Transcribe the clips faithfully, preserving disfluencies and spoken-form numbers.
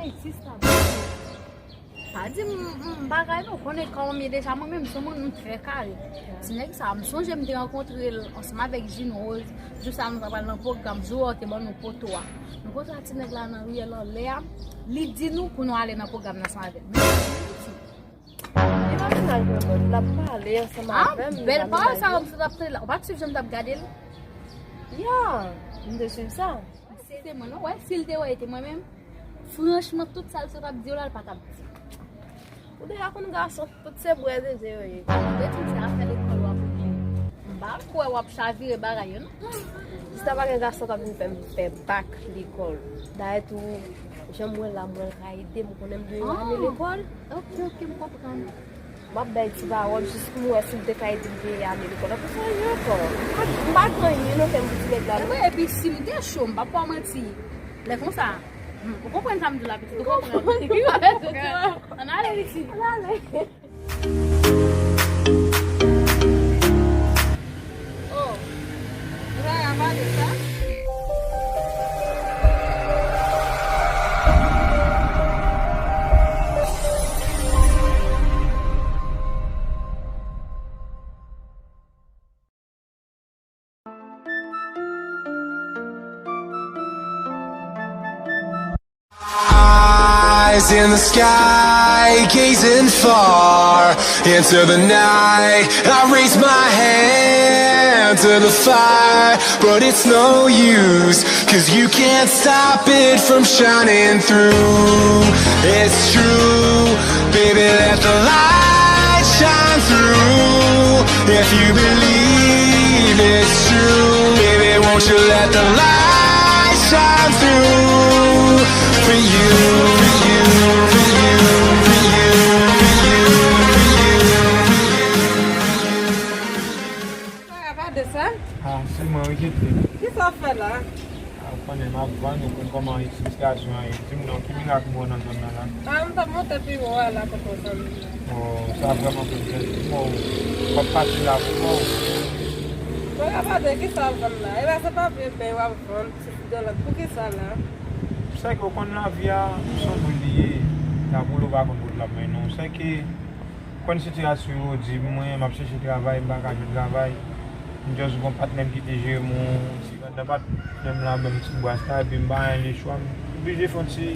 Sista, pa di m, m bagay non, konnen kòm ye deja, mwen menm se moun m trè kare. Ti nèg sa, m sonje m te rankontre l ansanm avèk Jean Rose, jou sa nou ta pral nan pwogram, jou a te ban nou poto a. Nou kontre ak ti nèg la nan riyèl anlè a, li di nou pou nou ale nan pwogram nan ansanm avè l. Men li di, li pa mennaj mwen, but l ap pale ansanm avè m, li pa mennaj mwen. Ah, bèl pawòl sa, m sot ap tande la. Ou pa t swiv jan m t ap gade l? Ya, m te swiv sa. Se te mwen, non, wè, si l te wè, e te mwen menm. Franchman, tout sa l sot ap di yo la, l pa t ap di. Ou deja konn gason, tout se bwè zeze yo ye. Ou te di se afè lekòl w ap regle. M pa kwè w ap chavire bagay yo, non. Sista, pa gen gason k ap vin fè m fè bak lekòl. Dayè tou, jan m wè l la, m wè l ka ede m, ou konnen m gen yon ane lekòl. Ok, ok, m konprann. M ap bay ti pawòl jis pou m wè si m te ka ede m peye ane lekòl. Anplis, anyen ankò. M pa, m pa gen anyen nan kè m pou ti nèg la, non. Epi, epi si m te cho, m p ap ba w manti. Lè konsa, hmm, ou konprann sa m di w la, pitit? Ou konprann? Ann ale, pitit. Ann ale. Oh, nou pa ka pale sa? Eyes in the sky, gazing far into the night. I raise my hand to the fire, but it's no use, 'cause you can't stop it from shining through. It's true, baby, let the light shine through. If you believe it's true, baby, won't you let the light shine through for you, for you, for you, for you, for you, for you, for you. Sa va de sa? Ah, se mwen wi, Ketty. Kisa w ap fè la? Ah, ou konnen m ap vann, ou konn kòman sitiyasyon an ye. Di m non, ki mirak m wè nan zòn nan la? Ah, m t ap monte pi wo a la kote w zanmi m nan. Oh, sa vrèman fè m plezi. Bon, w ap pase la pou mwen. Mwen ka pa de kisa w ap vann la. E pa se papye beny w ap vann, ti fidèl, poukisa la? Sa ke w konn lavi a, se yon boul li ye. La boul ou pa konn kote l ap mennen w. Sa ke Konn sitiyasyon yo, di mwen, m ap chèche travay, m pa ka jwenn travay. M just gon patnè m ki te jere m yon ti, pandan patnè m la ban m ti bras la, epi m pa gen lechwa, m oblije fè yon ti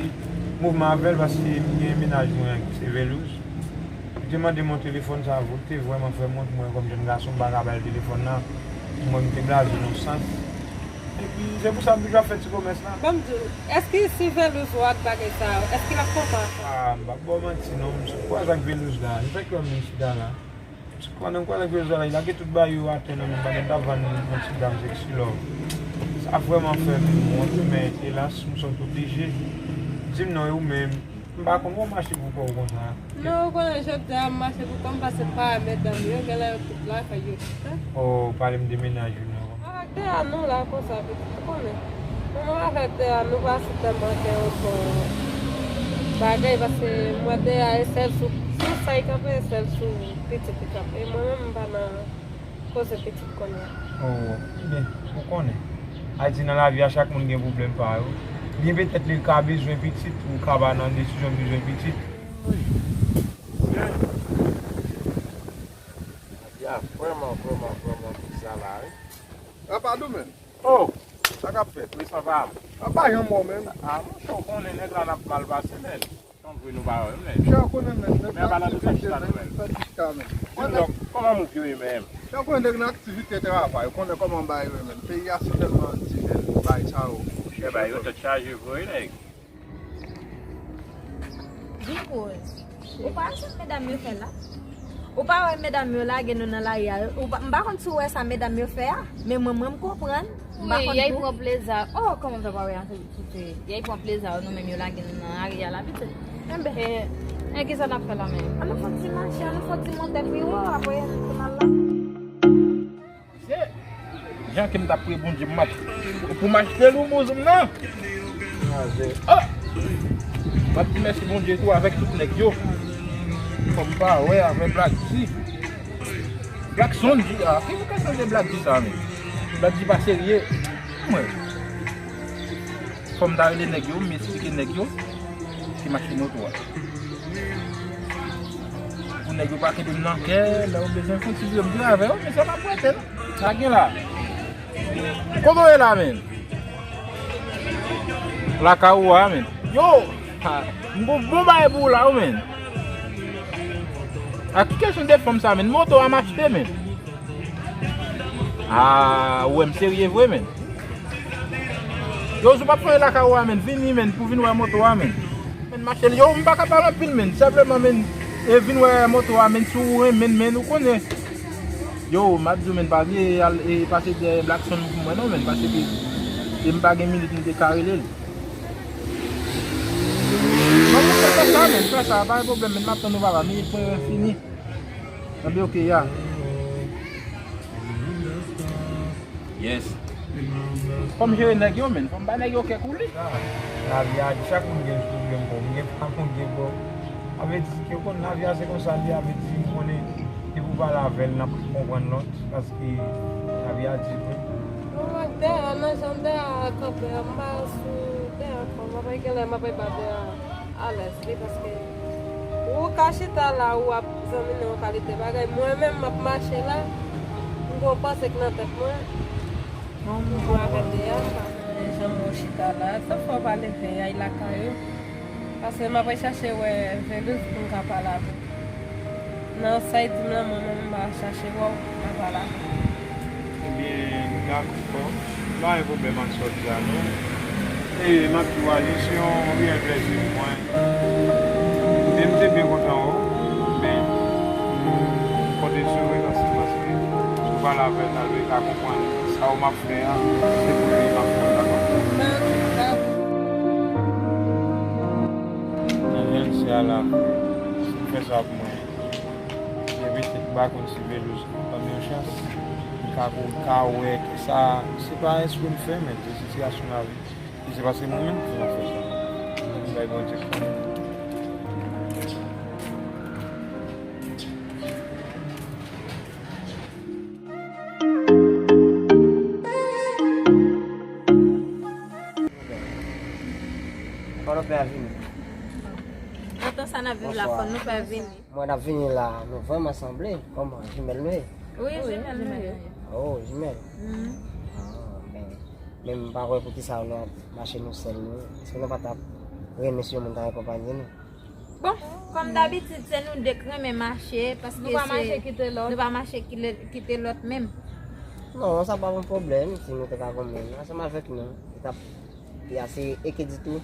mouvman avè l, paske m gen mennaj mwen ki se Velouz. Li te mande m yon telefòn, sa te vrèman fè m wont, mwen kòm jèn gason, m pa ka ba l telefòn nan. Mwen, m te blaze nan sans. Epi, se pou sa m toujou ap fè ti komès la. Ban m di w, èske si Velouz wè ak bagay sa yo, èske l ap kontan? Ah, m p ap ba w manti non, m sou kwaze ak Velouz la. Li fèk wè m vin chita la. M sou kwaze, m kwaze ak Velouz la, li lage tout bagay yo atè nan men m, pandan m t ap vann yon ti dam sexy love. Sa vrèman fè m wont wi, men elas, m sot oblije. Di m non, e ou menm? M pa konn, ou mache pou kò w konsa. Non, ou konnen jodi a m mache pou kò m, paske m pa wè medam yo, genlè yo tout lakay yo tout, hein. Oh, pale m de mennaj ou non. Avèk de a nou la konsa, pitit, ou konnen. Mwen menm avèk de a nou pa sitèlman gen yon bon bagay, paske m wè de a e sèl sou, sou sa li kanpe, e sèl sou pitit li kanpe. E mwen menm m pa nan koze pitit kounye a. Oh, ebyen, ou konnen. Ayiti nan lavi a, chak moun gen pwoblèm pa yo. Byen petèt li ka bezwen pitit, ou ka pa nan desizyon bezwen pitit. Wi. Byen. Lavi a vrèman, vrèman, vrèman bizarre la, wi. Apa, Domen? Oh! Sa k ap fèt? Wi, sa va. Apa, jan mò, menm? Ah, monchè, ou konnen nèg la n ap mal pase, men. Tanpri nou pa wè, men. Chè, ou konnen, men, nèg nan aktivite, men, fè ti chita, men. Di m non, kòman moun yo ye menm? Chè, ou konnen nèg nan aktivite travay, ou konnen kòman bagay yo ye, men. Peyi a se tèlman ti jèn bagay sa yo. Chè, bagay yo tèt chaje vre, nèg. Di m koze. Ou pa wè sa medam yo fè la? Ou pa wè medam yo lage nou nan lari a? Ou pa, m pa konn si w wè sa medam yo fè a, men mwen, mwen, m konprann. M pa konn pou ou. Wi, y a pran plezi. Oh, kòman w fè pa wè a? Kote, y a pran plezi yo, nou menm yo lage nou nan lari a la, pitit. Enben. E, e kisa n ap fè la menm? An nou fè ti mache, an nou fè ti monte pi wo, apre nou tou n al la. Jan ke m t ap priye Bondye pou m achte, pou m achte l ou bouzou m nan. Oh! M ap di mèsi Bondye tou avèk tout nèg yo. Fò m pa wè avè Black G. Black Sonji, ah, ki kesyon de Black G sa menm? Black G pa serye. Mwen. Fò m ta rele nèg yo, m esplike nèg yo. Mache moto a. Pou nèg yo pa kenbe m nan kè, lè yo bezwen fon ti vye m di avè yo, men sa pa prete non. Sa gen la. Kote w ye la, men? Lakay ou a, men. Yo! Ha, m gon bon bagay pou ou la, wi, men. A ki kesyon de fanm sa, men? Moto a m achte, men. Ah, ou wè m serye vre, men. Yo, si w p ap fè lakay ou a, men, vini, men, pou vin wè moto a, men. Men, mache, yo, m pa ka pale anpil, men. Senpleman, men, e vin wè moto a, men, si w renmen, men, ou konnen. Yo, m ap di w, men, pa bliye al, e, pase dèyè Blackson pou mwen, non, men, paske e m pa gen minit m te ka rele l. Bon, fè sa, men, fè sa, pa gen pwoblèm, men, m ap tann ou, papa, minit mwen fini. Anben, oke, ya. Yes. Fò m jere nèg yo, men. Fò m ba nèg yo kè koule. Lavi a di chak moun gen pwoblèm, bon, m gen pa moun gen bon. Sa vle di, yo konn lavi a se konsa l ye, sa vle di, m konnen, depi w pale avè l, n ap konprann lòt, paske lavi a di vre. Mwen, dèyè, nan jan dèyè a kanpe a, m pa sou dèyè ankò, m ap gen lè m ap ba dèyè a. Alèz, wi, paske ou ka chita la, ou ap zanmi nan yon kalite bagay. Mwen menm, m ap mache la, m gon panse k nan tèt mwen. M jwe avè de a, m pa konnen jan mwen chita la. Sa fè w pa leve, ay lakay ou. Paske m ap chache wè Velus pou m ka pale avè l. Nan sa y di m lan, mwen menm, m pa chache wè w, m pa pale avè w. Ebyen, dakò. M pa gen pwoblèm ak sa w di a, non. E, m ap di w, Alice, se yon reyèl plèzi pou mwen. Men m te byen kontan wè w, men m konte sou ou, paske, paske si w pale avè l, l ka konprann sa w m ap fè a, se pou li m ap fè l, dakò? Dakò. Nan jan l di a la, si w fè sa pou mwen, epi m pa konn si Velus ban m yon chans, m ka, m ka wè ke sa, se pa espre m fè, men se sitiyasyon lavi. E se paske mwen menm ki fè sa. Mwen bay Bondye kòm. Fò nou fè vini. Nan tan sa n ap viv la, fò nou fè vini. Mwen n ap vini la, nou vrèman sanble. Kòman, jimèl nou ye? Wi, jimèl nou ye. Oh, jimèl. Ah, men, men m pa wè poukisa nou ap mache nou sèl nou. Èske nou pa t ap renmen si yon moun ta akonpaye nou? Bon, kòm dabitid, se nou de k renmen mache, paske nou pa mache kite lòt. Nou pa mache kile-, kite lòt menm. Non, sa pa yon pwoblèm, si nou te ka gon moun ansanm avèk nou, li t ap pi ase, e ke ditou,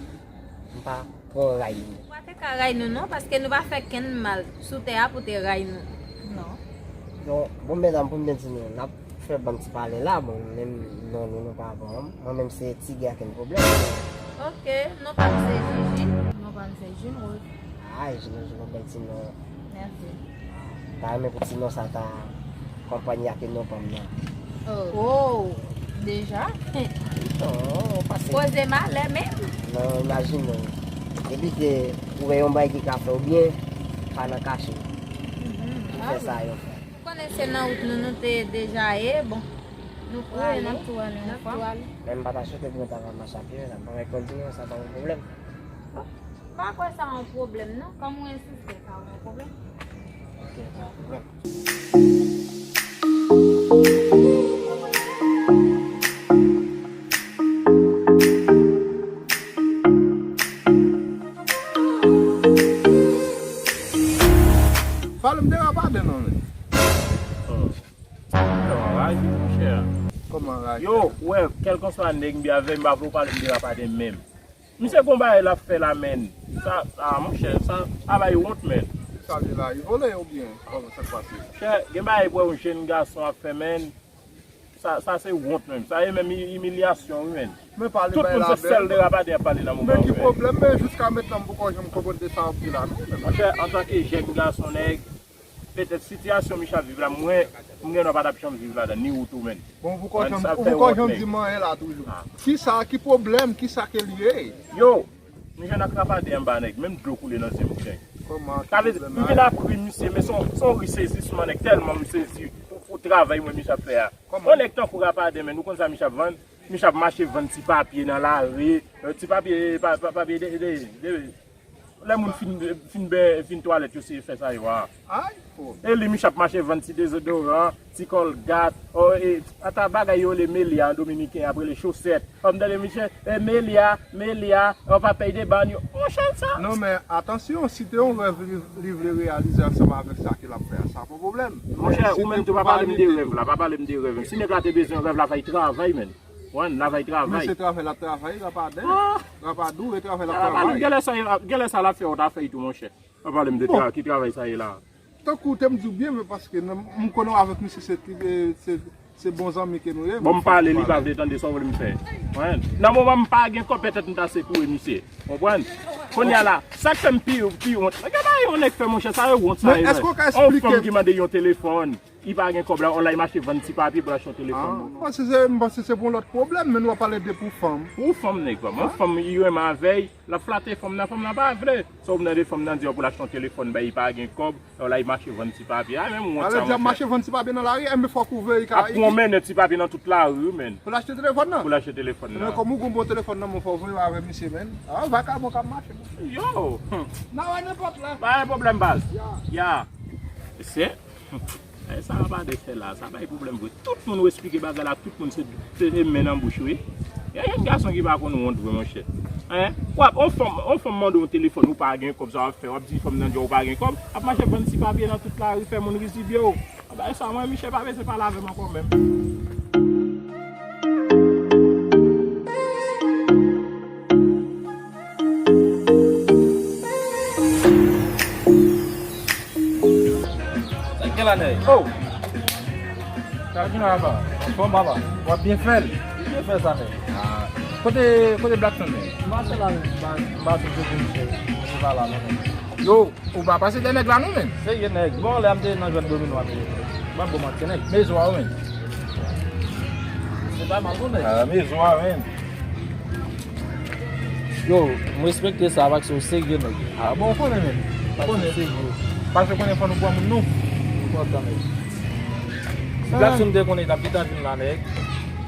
m pa pran ray nou. Ou pa te ka ray nou non, paske nou pa fè kenn mal sou tè a pou te ray nou. Non. Bon, bon, medam, pou m byen di nou, n ap fè bann ti pale la, bon, menm non nou, nou pa pran. Mwen menm se Ti Gè, kenn pwoblèm. Ok, non pa m se Jiji. Non pa m se Jean Rose. Ah, Jean Rose, yon bèl ti non. Mèsi. Ta renmen pou ti non sa ta konpanye ak non pa m nan. Oh. Oh, deja? Non, pase. Koze malè menm? Non, imajine w. Depi ke ou wè yon bagay ki ka fè w byen, pa nan kache. Mhm. Ou fè sa yon fwa. Ou konnen se nan wout nou, nou te deja ye, bon. Nou prale. Wi, n ap tou ale yon fwa. Men m pa ta swete pou nou ta va mache a pye, men n ap pran kòd nou, sa pa yon pwoblèm. Pa kwè sa yon pwoblèm non. Kòm ou ensiste, sa yon pwoblèm. Ok, pa yon pwoblèm. Pale m de rapaden non, men. Oh. Yo, anraje, monchè. Kòman anraje? Yo, ou wè, kèlkanswa nèg m byen avè m, m pa vle w pale m de rapaden menm. Misye gon bagay l ap fè la, menn. Sa, ah, monchè, sa, sa bay wont, menn. Sa li la, li vole oubyen? Kòman sa k pase? Chè, gen bagay pou wè yon jèn gason ap fè, menn. Sa, sa se wont, menn. Sa e menm i-, imilyasyon, wi, menn. Men pale bay la bèl. Tout moun se sèl de rapadè y ap pale nan moman yo, menn. Men ki pwoblèm, men jiska mentnan m poko janm konprann de sa w ap di la, non, menn. Monchè, antanke jèn gason, nèg, petèt sitiyasyon misye ap viv la, mwen, m gen dwa pa t ap janm viv ladan, ni ou tou, menn. Bon, ou poko janm, ou poko janm di m anyen la toujou. Kisa, ki pwoblèm, kisa ke l ye? Yo, m jwenn ak rapadè anba, nèg, menm dlo koule nan zye m, nèg. Sa vle di, m vin ap ri misye, men se yon, se yon ri sezisman, nèg, tèlman m sezi pou, pou travay mwen misye ap fè a. Yon nèg tankou rapadè, menn, ou konn sa misye ap vann? Misye ap mache vann ti papye nan lari, ti papye, pa, pa, papye de, de, de, Lè moun fin, fin, bè, fin twalèt, yo se fè sa yo a. Ay, oh. E li, miche ap mache vann ti dezodoran, ti kòlgat, o, e, ata bagay yo rele Melia an dominiken, ap rele chosèt. Fò m tande miche, e, Melia, Melia, o, pa pèy de bann yo. Monchè, sa. Non, men atansyon, si te yon rèv li, li vle reyalize ansanm avèk sa ke l ap fè a, sa pa pwoblèm. Monchè, ou menm tou pa pale m de rèv la, pa pale m de rèv. Si nèg la te bezwen rèv la, fè l travay, menn. Wan, l ap travay. Men se travay l ap travay, rapadan. Ah! Rapadou, e travay l ap travay. Genlè sa, genlè sa l ap fè, ou ta fè tou, monchè. Pa pale m de tra-, ki travay sa ye la. Tankou te m di w byen, men paske nan, m konnen w avèk misye se, se, se bon zanmi ke nou ye. Bon, m pale, li pa vle tande, sa w vle m fè. Wan. Nan moman m pa gen kòb, petèt m ta sekouye misye. Konprann? Kounye a la, sa k fè m pi, pi wont. Gade yon nèg fè, monchè, sa yo wont sa ye. Men èske w ka eksplike m? Yon fanm ki mande yon telefòn. Li pa gen kòb la, o la, li mache vann ti papye pou l achte yon telefòn. Ah, m panse se, m panse se pou yon lòt pwoblèm, men nou ap pale de pou fanm. Pou fanm, nèg, fanm. Yon fanm, li renmen avè l, l ap flate fanm nan, fanm nan pa vle. Sa w mande fanm nan, di w pou l achte yon telefòn, bay, li pa gen kòb, o la, li mache vann ti papye. A, menm wont sa, monchè. Mache vann ti papye nan lari, enben fòk ou veye ka. Ap pran mennen ti papye nan tout lari, menn. Pou l achte telefòn nan? Pou l achte telefòn nan. Men kòm ou gon bon telefòn nan, men fò w voye avè misye, menn. Ah, vakabon k ap mache, monchè. Yo! Nan wè nenpòt la. Pa gen pwoblèm, baz. Ya. Ya. Se Ay, sa pa de fè la, sa bay pwoblèm vre. Tout moun ou esplike bagay la, tout moun se, se, se men nan bouch, wi. Gen jèn gason ki pa konn wont vre, monchè. Hein? W ap, on fanm, on fanm mande w yon telefòn, ou pa gen kòb, sa w ap fè? W ap di fanm nan di w pa gen kòb, ap mache vann ti papye nan tout lari, fè moun rizibye w. Bagay sa, mwen, Michel pa bezwen pale avè m ankò menm. Sa k gen la, nèg? Oh! Sa k gen la, papa? Anfòm, papa? W ap byen fè l? Byen fè sa, nèg. Ah. Kote, kote Blackson, nèg? M pase la, m pa, m pase kote misye. Misye pa la, non, nèg. Yo, ou pa pase dèyè nèg la, non, menn? Serye, nèg. Bon, lè a m te nan jwèt domino a, m te, m pa bon manti, nèg. Mezo a, wi, menn. Se pa mal, non, nèg. Ah, mezo a, menn. Yo, m respekte sa, paske w serye, nèg. Ah, bon, ou konnen, menn. Ou konnen. Serye. Paske w konnen fò nou pran moun nou. Enpòtan, nèg. Si Blackson te konnen, l t ap gentan vin la, nèg.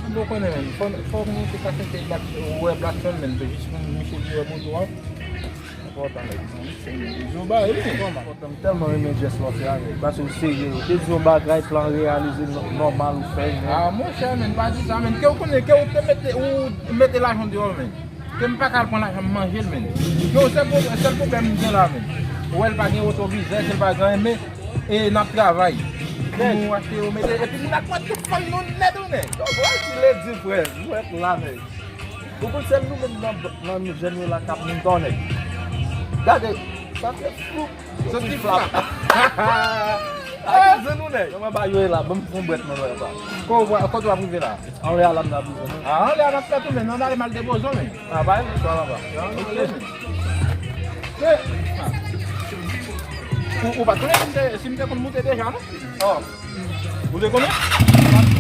Bon, ou konnen, menn. Fò, fò nou te ka chèche Black, ou wè Blackson, menn. Se jis pou misye li wè moto a. Enpòtan, nèg. Yo ba, wi. M tèlman renmen jès la w fè a, nèg. Paske w serye, wi. Te di yon bagay, plan reyalize, nò-, nòmal ou fè, nèg. Ah, monchè, menn, pa di sa, menn. Ke w konnen, ke w te mete, ou mete lajan deyò, menn. Ke m pa ka al pran lajan m manje l, menn. Yo, sèl pwoblèm, sèl pwoblèm m gen la, menn. Ou wè l pa gen wotovizè, ke l pa gen anyen, men, e, n ap travay. Pou nou achte yo, mete, epi moun ap mande fanm nou nèt, wi, nèg. Donk, wè ki ledi, frè, nou wè la, nèg. Ou konn sèl nou menm nan, nan nou jèn yo la k ap moun tò, nèg. Gade, sa fè flou. Soti flap. Akize nou, nèg. Kòman ba yo ye la? Ban m fè yon bwèt, mwen, wè pa. Kò, kote w ap rive la? Anlè a la m nan bizwen. Ah, anlè a n ap fè tou, men, ann ale m al depoze w, men. Ah, pa yon istwa la, pa. Ok, men. Ou, ou pa t konnen si m te, si m te konn moute deja, non? Oh. Ou te konnen?